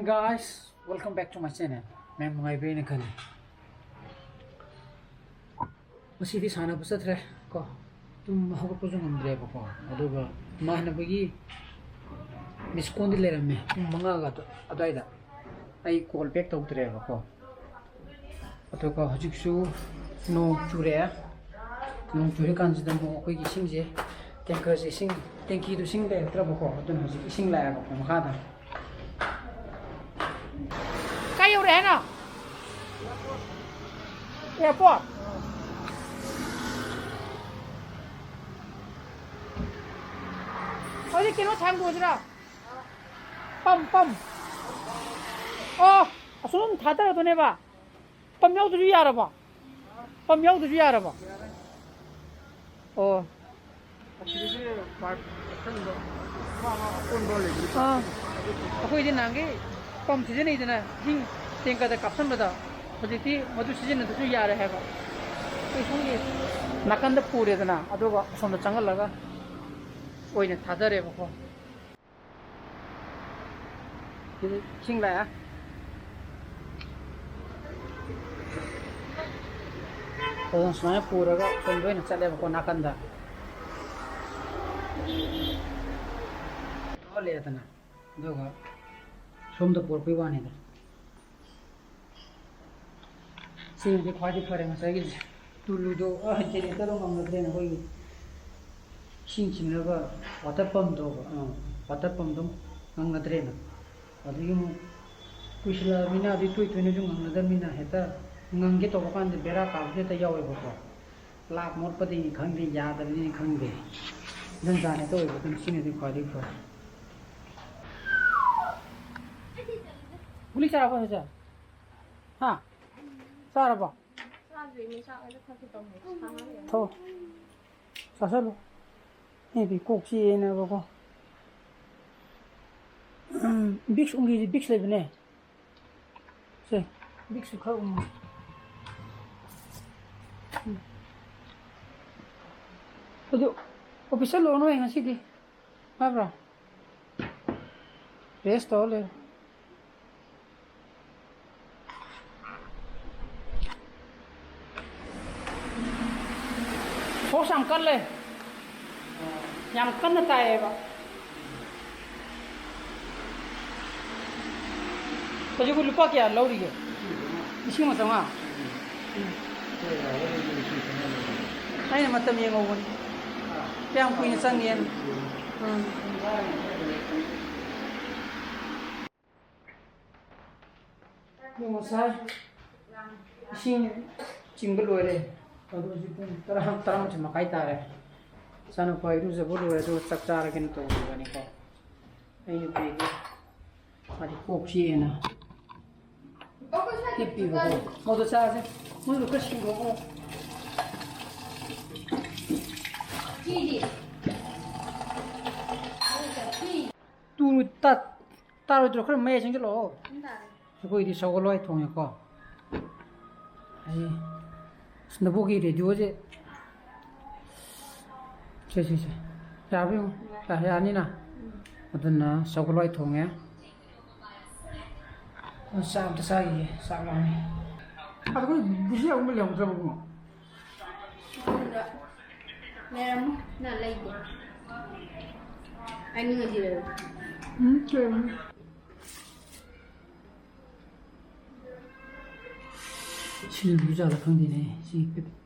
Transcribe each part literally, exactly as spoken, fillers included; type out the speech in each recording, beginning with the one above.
Guys, welcome back to my channel. ꯃꯌꯥꯝ ꯅꯨꯡꯉꯥꯏꯕꯤꯔꯦꯅ ꯈꯜꯂꯤ꯫ ꯉꯁꯤꯗꯤ ꯁꯥꯟꯅꯕ ꯆꯠꯇ꯭ꯔꯦ ꯀꯣ, ꯇꯨꯝ ꯍꯧꯒꯠꯄꯁꯨ ꯉꯝꯗ꯭ꯔꯦꯕꯀꯣ꯫ ꯑꯗꯨꯒ ꯏꯃꯥꯟꯅꯕꯒꯤ ꯃꯤꯁ ꯀꯣꯜꯗꯤ ꯂꯩꯔꯝꯃꯦ ꯄꯨꯡ ꯃꯉꯥꯒ ꯑꯗꯨ-, ꯑꯗꯨꯋꯥꯏꯗ꯫ ꯑꯩ ꯀꯣꯜ ꯕꯦꯛ ꯇꯧꯗ꯭ꯔꯦꯕꯀꯣ꯫ ꯑꯗꯨꯒ ꯍꯧꯖꯤꯛꯁꯨ ꯅꯣꯡ ꯆꯨꯔꯛꯑꯦ꯫ ꯅꯣꯡ ꯆꯨꯔꯀꯥꯟꯁꯤꯗ ꯑꯃꯨꯛ ꯑꯩꯈꯣꯏꯒꯤ ꯏꯁꯤꯡꯁꯦ, ꯇꯦꯡꯀꯔꯁꯦ, ꯏꯁꯤꯡ, ꯇꯦꯡꯀꯤꯗꯨ ꯏꯁꯤꯡ ꯂꯩꯔꯛꯇ꯭ꯔꯕꯀꯣ꯫ ꯑꯗꯨꯅ ꯍꯧꯖꯤꯛ ꯏꯁꯤꯡ ꯂꯥꯛꯑꯦꯕꯀꯣ ꯃꯈꯥꯗ꯫ ꯀꯥꯏ ꯌꯧꯔꯦ ꯍꯥꯏꯅꯣ? ꯑꯦꯌꯥꯔꯄꯣꯔꯠ? ꯍꯧꯖꯤꯛ ꯀꯩꯅꯣ ꯊꯥꯡꯗꯣꯛꯑꯁꯤꯔꯥ? Pump, pump. ꯑꯣ, ꯑꯁꯣꯝ ꯊꯥꯗꯔꯗꯣꯏꯅꯦꯕ꯫ ꯄꯝ ꯌꯥꯎꯗ꯭ꯔꯁꯨ ꯌꯥꯔꯕꯣ? ꯄꯝ ꯌꯥꯎꯗ꯭ꯔꯁꯨ ꯌꯥꯔꯕꯣ? ꯑꯣ꯫ ꯑꯁꯤꯗꯒꯤ ꯄꯥꯏꯞ ꯑꯁꯪꯕ ꯑꯃ, ꯑꯃ ꯑꯀꯣꯟꯕ ꯂꯩꯕꯗꯣ꯫ ꯑꯥ꯫ ꯑꯩꯈꯣꯏꯗꯤ ꯅꯍꯥꯟꯒꯤ ꯄꯝ ꯁꯤꯖꯤꯟꯅꯩꯗꯅ, ꯏꯁꯤꯡ ꯇꯦꯡꯀꯔꯗ ꯀꯥꯞꯁꯤꯟꯕꯗ, ꯍꯧꯖꯤꯛꯇꯤ ꯃꯗꯨ ꯁꯤꯖꯤꯟꯅꯗ꯭ꯔꯁꯨ ꯌꯥꯔꯦ ꯍꯥꯏꯕ꯫ ꯑꯩꯈꯣꯏ ꯁꯣꯝꯒꯤ ꯅꯥꯀꯟꯗ ꯄꯨꯔꯦꯗꯅ, ꯑꯗꯨꯒ ꯑꯁꯣꯝꯗ ꯆꯪꯍꯜꯂꯒ ꯑꯣꯏꯅ ꯊꯥꯗꯔꯦꯕꯀꯣ꯫ ꯁꯤꯗ ꯏꯁꯤꯡ ꯂꯥꯛꯑꯦ꯫ ꯑꯗꯨꯅ ꯁꯨꯃꯥꯏꯅ ꯄꯨꯔꯒ ꯁꯣꯝꯗ ꯑꯣꯏꯅ ꯆꯠꯂꯦꯕꯀꯣ, ꯅꯥꯀꯟꯗ꯫ ꯊꯣꯛꯍꯜꯂꯦꯗꯅ, ꯑꯗꯨꯒ ꯁꯣꯝꯗ ꯄꯨꯔꯛꯄꯩ ꯋꯥꯅꯤꯗ꯫ ꯁꯤꯅꯗꯤ ꯈ꯭ꯋꯥꯏꯗꯒꯤ ꯐꯔꯦ꯫ ꯉꯁꯥꯏꯒꯤ ꯇꯨꯂꯨꯗꯣ, ꯑ, ꯖꯦꯅꯦꯔꯦꯇꯔꯗꯣ ꯉꯝꯅꯗ꯭ꯔꯦꯅ, ꯑꯩꯈꯣꯏꯒꯤ ꯏꯁꯤꯡ ꯆꯤꯡꯅꯕ ꯋꯥꯇꯔ ꯄꯝꯗꯣ, ꯑ, ꯋꯥꯇꯔ ꯄꯝꯗꯣ ꯉꯝꯅꯗ꯭ꯔꯦꯅ꯫ ꯑꯗꯒꯤ ꯑꯃꯨꯛ ꯀꯨꯏꯁꯜꯂꯛꯑꯕꯅꯤꯅ, ꯑꯗꯩ ꯇꯣꯏ ꯇꯣꯏꯅꯁꯨ ꯉꯪꯅꯗꯕꯅꯤꯅ, ꯍꯦꯛꯇ ꯉꯪꯒꯦ ꯇꯧꯕ ꯀꯥꯟꯗ ꯕꯦꯔꯥ ꯀꯥꯕꯁꯨ ꯍꯦꯛꯇ ꯌꯥꯎꯋꯦꯕꯀꯣ꯫ ꯂꯥꯛ ꯃꯣꯠꯄꯗꯒꯤꯅꯤ ꯈꯪꯗꯦ, ꯌꯥꯗꯕꯅꯤꯅ ꯈꯪꯗꯦ, ꯖꯟꯖꯥꯟ ꯍꯦꯛꯇ ꯑꯣꯏꯕ꯫ ꯑꯗꯨꯅ ꯁꯤꯅꯗꯤ ꯈ꯭ꯋꯥꯏꯗꯒꯤ ꯐꯔꯦ꯫ ꯒꯨꯂꯤ ꯆꯥꯔꯕꯣ ꯍꯧꯖꯤꯛ? ꯍꯥ? ꯆꯥꯔꯕꯣ? ꯆꯥꯗ꯭ꯔꯤ, ꯃꯩ ꯆꯥꯛ ꯍꯦꯛꯇ ꯊꯛꯀꯦ ꯇꯧꯅꯤ꯫ ꯊꯣ꯫ ꯆꯥꯁꯜꯂꯨ꯫ ꯑꯩꯗꯤ ꯀꯣꯛ ꯆꯤꯛꯑꯦꯅꯕꯀꯣ꯫ ꯎꯝ, ꯕꯤꯛꯁ ꯎꯪꯒꯤꯁꯤ ꯕꯤꯛꯁ ꯂꯩꯕꯅꯦ꯫ ꯁꯦ, ꯕꯤꯛꯁꯁꯨ ꯈꯔ ꯎꯪꯉꯣ꯫ ꯎꯝ꯫ ꯑꯗꯨ ꯑꯣꯐꯤꯁ ꯆꯠꯂꯨꯔꯅꯨ ꯉꯁꯤꯗꯤ꯫ ꯐꯕ꯭ꯔꯥ? ꯔꯦꯁ ꯇꯧꯔ ꯂꯩꯔꯣ꯫ ꯐꯣꯔꯁ ꯌꯥꯝ ꯀꯜꯂꯦ꯫ ꯌꯥꯝ ꯀꯟꯅ ꯇꯥꯏꯌꯦꯕ꯫ ꯍꯧꯖꯤꯛꯄꯨ ꯂꯨꯄꯥ ꯀꯌꯥ ꯂꯧꯔꯤꯒꯦ? ꯂꯤꯁꯤꯡ ꯑꯃ ꯆꯥꯝꯃꯉꯥ? ꯑꯩꯅ ꯃꯇꯝ ꯌꯦꯡꯍꯧꯕꯅꯤ꯫ ꯀꯌꯥꯝ ꯀꯨꯏꯅ ꯆꯪꯒꯦꯅ꯫ ꯎꯝ꯫ ꯑꯗꯨ ꯉꯁꯥꯏ ꯏꯁꯤꯡ ꯆꯤꯡꯕ ꯂꯣꯏꯔꯦ꯫ ꯑꯗꯨ ꯍꯧꯖꯤꯛ ꯄꯨꯡ ꯇꯔꯥ, ꯇꯔꯥꯃꯥꯊꯣꯏ ꯃꯈꯥꯏ ꯇꯥꯔꯦ꯫ ꯏꯆꯥꯅꯨꯄꯥ ꯏꯔꯨꯖꯕ ꯂꯣꯏꯔꯦ, ꯑꯗꯨꯒ ꯆꯥꯛ ꯆꯥꯔꯒꯦꯅ ꯇꯧꯔꯤꯕꯅꯤꯀꯣ꯫ ꯑꯩ ꯅꯨꯄꯤꯗꯤ ꯃꯥꯗꯤ ꯀꯣꯛ ꯆꯤꯛꯑꯦꯅ ꯍꯤꯞꯄꯤꯕꯀꯣ꯫ ꯃꯗꯨ ꯆꯥꯁꯦ꯫ ꯃꯗꯨ ꯈꯔ ꯁꯤꯡꯗꯣꯛꯑꯣ꯫ ꯇꯨ ꯇꯠ-, ꯇꯥꯔꯣꯏꯗ꯭ꯔꯣ? ꯈꯔ ꯃꯌꯥꯏ ꯆꯪꯁꯤꯜꯂꯛꯑꯣ꯫ ꯑꯗꯨꯝ ꯇꯥꯔꯦ꯫ ꯑꯩꯈꯣꯏꯗꯤ ꯁꯒꯣꯜ ꯍꯋꯥꯏ ꯊꯣꯡꯉꯦꯀꯣ꯫ ꯑꯩ ꯑꯁ, ꯅꯕꯣꯛꯀꯤ ꯔꯦꯗꯤꯑꯣꯁꯦ꯫ ꯁꯦ, ꯁꯦ, ꯁꯦ꯫ ꯌꯥꯕ꯭ꯔꯥ ꯌꯦꯡꯉꯨ꯫ ꯌꯥ-, ꯌꯥꯅꯤꯅ? ꯎꯝ꯫ ꯑꯗꯨꯅ ꯁꯒꯣꯜ ꯍꯋꯥꯏ ꯊꯣꯡꯉꯦ꯫ ꯆꯥꯛ ꯑꯝꯇ ꯆꯥꯈꯤꯒꯦ꯫ ꯆꯥꯛ ꯂꯥꯝꯃꯦ꯫ ꯑꯗꯣ ꯑꯩꯈꯣꯏ ꯕꯤꯖꯤ ꯑꯃꯨꯛ ꯂꯩꯍꯧꯗ꯭ꯔꯕ ꯏꯕꯨꯡꯉꯣ? ꯁꯣꯝꯗ ꯂꯩꯔꯝꯃꯣ꯫ ꯅꯪ ꯂꯩꯇꯦ꯫ ꯑꯩ ꯃꯤ ꯉꯁꯤ ꯂꯩꯔꯝꯃꯣ꯫ ꯎꯝ, ꯂꯩꯔꯝꯃꯣ꯫ ꯁꯤꯅ ꯂꯨꯖꯥꯠꯂ ꯈꯪꯗꯦꯅꯦ, ꯁꯤ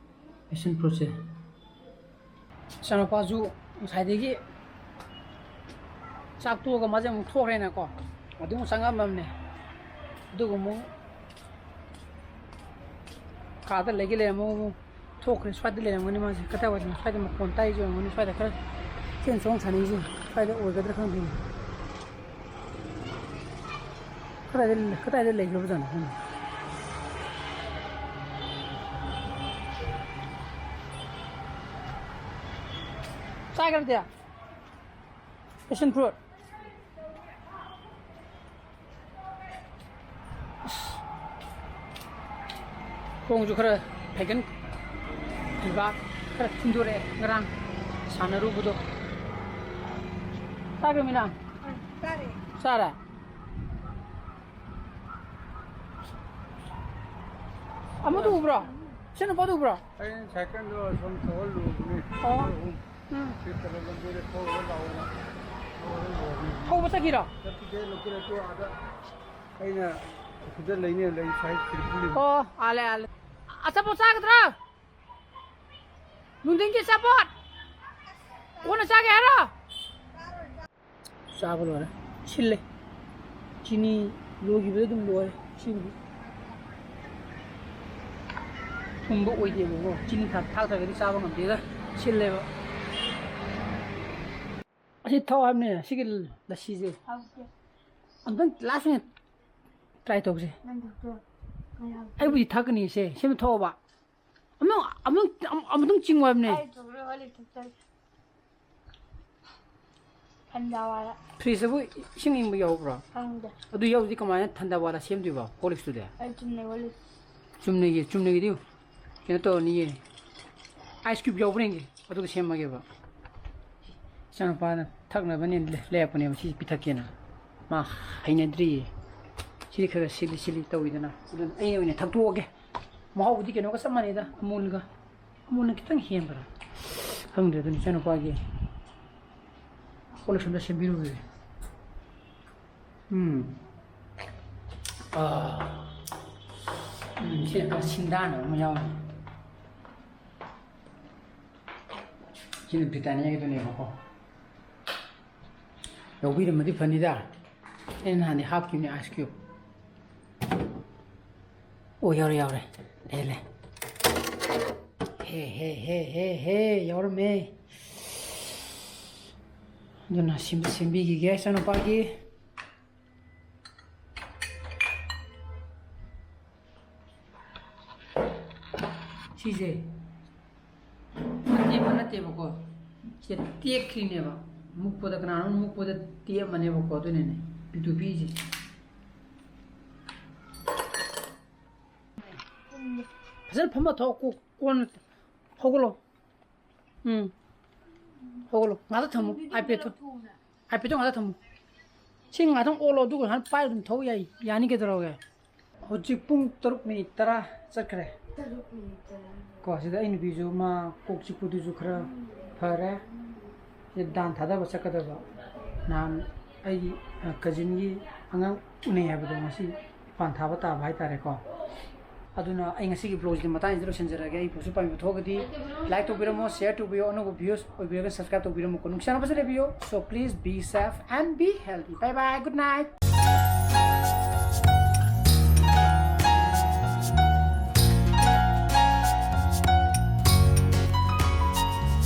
ꯄꯦꯁꯟ ꯐ꯭ꯔꯨꯠꯁꯦ꯫ ꯏꯆꯥꯅꯨꯄꯥꯁꯨ ꯉꯁꯥꯏꯗꯒꯤ ꯆꯥꯛ ꯇꯣꯛꯑꯒ ꯃꯥꯁꯦ ꯑꯃꯨꯛ ꯊꯣꯛꯈ꯭ꯔꯦꯅꯀꯣ, ꯑꯗꯨ ꯑꯃꯨꯛ ꯆꯪꯉꯝꯃꯕꯅꯦ, ꯑꯗꯨꯒ ꯑꯃꯨꯛ ꯀꯥꯗ ꯂꯩꯒꯦ ꯂꯩꯔꯝꯃꯒ ꯑꯃꯨꯛ ꯊꯣꯛꯈ꯭ꯔꯦ꯫ ꯁ꯭ꯋꯥꯏꯗ ꯂꯩꯔꯝꯒꯅꯤ ꯃꯥꯁꯦ꯫ ꯀꯗꯥꯏꯋꯥꯏꯗꯅꯣ? ꯁ꯭ꯋꯥꯏꯗ ꯃꯈꯣꯟ ꯇꯥꯏꯁꯦ ꯑꯣꯏꯔꯝꯒꯅꯤ꯫ ꯁ꯭ꯋꯥꯏꯗ ꯈꯔ ꯆꯦꯟ ꯆꯣꯡ ꯁꯥꯟꯅꯩꯁꯦ ꯁ꯭ꯋꯥꯏꯗ ꯑꯣꯏꯒꯗ꯭ꯔꯥ ꯈꯪꯗꯦꯅꯦ꯫ ꯀꯗꯥꯏꯗ, ꯀꯗꯥꯏꯗ ꯂꯩꯈ꯭ꯔꯕꯖꯥꯠꯅꯣ ꯈꯪꯗꯦ꯫ ꯆꯥꯈ꯭ꯔꯗꯤ? Passion fruit. ꯑꯁ, ꯈꯣꯡꯁꯨ ꯈꯔ ꯐꯩꯒꯟ, ꯂꯩꯕꯥꯛ ꯈꯔ ꯊꯤꯟꯗꯣꯔꯛꯑꯦ ꯉꯔꯥꯡ ꯁꯥꯟꯅꯔꯨꯕꯗꯣ꯫ ꯆꯥꯈ꯭ꯔꯃꯤꯅ? ꯆꯥꯔꯦ꯫ ꯆꯥꯔꯦ? ꯑꯃꯗꯨ ꯎꯕ꯭ꯔꯣ? ꯏꯆꯟꯅꯨꯄꯥꯗꯨ ꯎꯕ꯭ꯔꯣ? ꯑꯩꯅ ꯁꯥꯏꯀꯜꯗꯣ ꯁꯨꯝ ꯊꯧꯍꯜꯂꯨꯕꯅꯦ꯫ ꯑꯣ꯫ ꯎꯝ꯫ ꯁꯤ ꯀꯩꯅꯣ ꯂꯝꯕꯤꯗ ꯊꯧꯔꯒ ꯂꯥꯛꯑꯣꯅ꯫ ꯊꯧꯔꯒ ꯂꯥꯛꯑꯣꯅꯦ꯫ ꯊꯧꯕ ꯆꯠꯈꯤꯔꯣ? ꯆꯠꯈꯤꯗꯦ, ꯂꯧꯈꯠꯂꯛꯇꯦ ꯑꯥꯗ꯫ ꯑꯩꯅ ꯁꯤꯗ ꯂꯩꯅꯦ, ꯂꯩ ꯁꯥꯏ ꯁꯤꯗ ꯄꯨꯜꯂꯤꯕ꯫ ꯑꯣ, ꯑꯥꯂꯦ, ꯑꯥꯂꯦ꯫ ꯑꯆꯥꯄꯣꯠ ꯆꯥꯒꯗ꯭ꯔꯥ? ꯅꯨꯡꯊꯤꯟꯒꯤ ꯑꯆꯥꯄꯣꯠ? ꯀꯣꯟꯅ ꯆꯥꯒꯦ ꯍꯥꯏꯔꯣ? ꯆꯥꯕ ꯂꯣꯏꯔꯦ꯫ ꯁꯤꯜꯂꯦ꯫ ꯆꯤꯅꯤ ꯂꯣꯏꯈꯤꯕꯗ ꯑꯗꯨꯝ ꯂꯣꯏꯔꯦ꯫ ꯁꯤꯕꯨꯗꯤ ꯊꯨꯝꯕ ꯑꯣꯏꯗꯦꯕꯀꯣ꯫ ꯆꯤꯅꯤ ꯊꯥꯛ-, ꯊꯥꯛꯇ꯭ꯔꯒꯗꯤ ꯆꯥꯕ ꯉꯝꯗꯦꯗ꯫ ꯁꯤꯜꯂꯦꯕ꯫ ꯑꯁꯤ ꯊꯛꯑꯣ ꯍꯥꯏꯕꯅꯦ, ꯁꯤꯒꯤ ꯂꯁꯤꯁꯦ꯫ ꯍꯥꯎꯇꯦ꯫ ꯑꯝꯇꯪ ꯂꯥꯁ ꯑꯣꯏꯅ ꯇ꯭ꯔꯥꯏ ꯇꯧꯁꯦ꯫ ꯅꯪ ꯊꯛꯇꯣ꯫ ꯑꯩ ꯍꯥꯎꯇꯦ꯫ ꯑꯩꯕꯨꯗꯤ ꯊꯛꯀꯅꯤ ꯁꯦ꯫ ꯁꯤꯃ ꯊꯛꯑꯣꯕ꯫ ꯑꯃꯨꯛ, ꯑꯃꯨꯛ, ꯑꯃꯨꯛꯇꯪ ꯆꯤꯡꯉꯨ ꯍꯥꯏꯕꯅꯦ꯫ ꯑꯩ ꯊꯛꯂꯣꯏ, ꯍꯣꯔꯂꯤꯛꯁ ꯊꯛꯇꯣꯏ꯫ ꯊꯟꯗꯥ ꯋꯥꯔ꯫ ꯐ꯭ꯔꯤꯖꯇꯕꯨ ꯏꯁꯤꯡ ꯏꯪꯕ ꯌꯥꯎꯕ꯭ꯔꯣ? ꯈꯪꯗꯦ꯫ ꯑꯗꯨ ꯌꯥꯎꯗꯤ ꯀꯃꯥꯏꯅ ꯊꯟꯗꯥ ꯋꯥꯔ ꯁꯦꯝꯗꯣꯏꯕ ꯍꯣꯔꯂꯤꯛꯁꯇꯨꯗꯤ? ꯑꯩ ꯆꯨꯝꯅꯩ ꯍꯣꯔꯂꯤꯛꯁ꯫ ꯆꯨꯝꯅꯒꯤ, ꯆꯨꯝꯅꯒꯤꯗꯤ ꯀꯩꯅꯣ ꯇꯧꯔꯅꯤꯌꯦ꯫ ꯑꯥꯏꯁ ꯀ꯭ꯌꯨꯕ ꯌꯥꯎꯕ꯭ꯔꯥ ꯌꯦꯡꯒꯦ, ꯑꯗꯨꯒ ꯁꯦꯝꯃꯒꯦꯕ꯫ ꯏꯆꯥꯅꯨꯄꯥꯅ ꯊꯛꯅꯕꯅꯦꯅ ꯂꯦ-, ꯂꯩꯔꯛꯄꯅꯦꯕ, ꯁꯤ ꯄꯤꯊꯛꯀꯦꯅ꯫ ꯃꯥ ꯍꯩꯅꯗ꯭ꯔꯤꯌꯦ꯫ ꯁꯤꯗꯤ ꯈꯔ ꯁꯤꯜꯂꯤ ꯁꯤꯜꯂꯤ ꯇꯧꯋꯤꯗꯅ꯫ ꯑꯗꯨꯅ ꯑꯩ ꯑꯣꯏꯅ ꯊꯛꯇꯣꯛꯑꯒꯦ꯫ ꯃꯍꯥꯎꯕꯨꯗꯤ ꯀꯩꯅꯣꯒ ꯆꯞ ꯃꯥꯟꯅꯩꯗ, ꯑꯃꯨꯜꯒ꯫ ꯑꯃꯨꯜꯅ ꯈꯤꯇꯪ ꯍꯦꯟꯕ꯭ꯔꯥ? ꯈꯪꯗ꯭ꯔꯦ, ꯑꯗꯨꯅ ꯏꯆꯥꯅꯨꯄꯥꯒꯤ ꯍꯣꯔꯂꯤꯛꯁ ꯑꯝꯇ ꯁꯦꯝꯕꯤꯔꯨꯒꯦ꯫ ꯎꯝ꯫ ꯑꯥ꯫ ꯎꯝ, ꯁꯤꯅ ꯈꯔ ꯁꯤꯟꯗꯥꯅꯕ ꯑꯃ ꯌꯥꯎꯔꯤ꯫ ꯁꯤꯅ ꯕ꯭ꯔꯤꯇꯥꯅꯤꯌꯥꯒꯤꯗꯨꯅꯦꯕꯀꯣ꯫ ꯌꯥꯎꯕꯤꯔꯝꯃꯗꯤ ꯐꯅꯤꯗ꯫ ꯑꯩꯅ ꯅꯍꯥꯟꯗꯤ ꯍꯥꯞꯈꯤꯕꯅꯦ ꯑꯥꯏꯁ ꯀ꯭ꯌꯨꯕ꯫ ꯑꯣ, ꯌꯥꯎꯔꯦ, ꯌꯥꯎꯔꯦ꯫ ꯂꯩ, ꯂꯩ꯫ ꯍꯦ, ꯍꯦ, ꯍꯦ, ꯍꯦ, ꯍꯦ, ꯌꯥꯎꯔꯝꯃꯦ꯫ ꯑꯗꯨꯅ ꯁꯦꯝ-, ꯁꯦꯝꯕꯤꯈꯤꯒꯦ ꯏꯆꯥꯅꯨꯄꯥꯒꯤ꯫ ꯁꯤꯁꯦ ꯑꯇꯦꯛꯄ ꯅꯠꯇꯦꯕꯀꯣ, ꯁꯤꯗ ꯇꯦꯛꯈ꯭ꯔꯤꯅꯦꯕ꯫ ꯃꯨꯛꯄꯗ, ꯀꯅꯥꯅꯣꯝ ꯃꯨꯛꯄꯗ ꯇꯦꯛꯑꯝꯃꯅꯦꯕꯀꯣ, ꯑꯗꯨꯅꯅꯦ ꯄꯤꯛꯇꯨ ꯄꯤꯛꯏꯁꯦ꯫ ꯐꯖꯅ ꯐꯝꯃ ꯊꯣꯛꯑꯣ, ꯀꯣ-, ꯀꯣꯟꯅ ꯍꯧꯒꯠꯂꯣ꯫ ꯎꯝ꯫ ꯍꯧꯒꯠꯂꯣ꯫ ꯉꯥꯛꯇ ꯊꯝꯃꯨ, iPad ꯇꯣ꯫ iPad ꯇꯣ ꯉꯥꯛꯇ ꯊꯝꯃꯨ꯫ ꯁꯤ ꯉꯥꯛꯇꯪ ꯑꯣꯠꯂꯣ, ꯑꯗꯨꯒ ꯍꯥꯟꯅ ꯄꯥꯏꯔ ꯑꯗꯨꯝ ꯊꯧ ꯌꯥꯏ꯫ ꯌꯥꯅꯤ, ꯀꯩꯗꯧꯔꯒꯦ? ꯍꯧꯖꯤꯛ ꯄꯨꯡ ꯇꯔꯨꯛ ꯃꯤꯅꯤꯠ ꯇꯔꯥ ꯆꯠꯈ꯭ꯔꯦ꯫ ꯀꯣ, ꯁꯤꯗ ꯑꯩ ꯅꯨꯄꯤꯁꯨ ꯃꯥ ꯀꯣꯛ ꯆꯤꯛꯄꯗꯨꯁꯨ ꯈꯔ ꯐꯔꯦ꯫ ꯁꯤ ꯗꯥꯟ ꯊꯥꯗꯕ ꯆꯠꯀꯗꯕ꯫ ꯅꯍꯥꯟ ꯑꯩꯒꯤ, ꯑ, ꯀꯖꯤꯟꯒꯤ ꯑꯉꯥꯡ ꯎꯅꯩ ꯍꯥꯏꯕꯗꯣ ꯉꯁꯤ ꯄꯥꯟ ꯊꯥꯕ ꯇꯥꯕ ꯍꯥꯏꯇꯥꯔꯦꯀꯣ꯫ ꯑꯗꯨꯅ ꯑꯩ ꯉꯁꯤꯒꯤ ꯕ꯭ꯂꯣꯒꯁꯤꯗꯤ ꯃꯇꯥꯡꯁꯤꯗ ꯂꯣꯏꯁꯤꯟꯖꯔꯒꯦ꯫ ꯑꯩ ꯕ꯭ꯂꯣꯒꯁꯨ ꯄꯥꯝꯕꯤꯕ ꯊꯣꯛꯑꯒꯗꯤ ꯂꯥꯏꯛ ꯇꯧꯕꯤꯔꯝꯃꯣ, ꯁꯤꯌꯔ ꯇꯧꯕꯤꯌꯣ, ꯑꯅꯧꯕ ꯚ꯭ꯌꯨꯁ ꯑꯣꯏꯕꯤꯔꯒ ꯁꯕꯁꯀ꯭ꯔꯥꯏꯕ ꯇꯧꯕꯤꯔꯝꯃꯨꯀꯣ꯫ ꯅꯨꯡꯁꯤꯅꯕꯁꯨ ꯂꯩꯕꯤꯌꯣ꯫ So please be safe and be healthy. Bye bye, good night.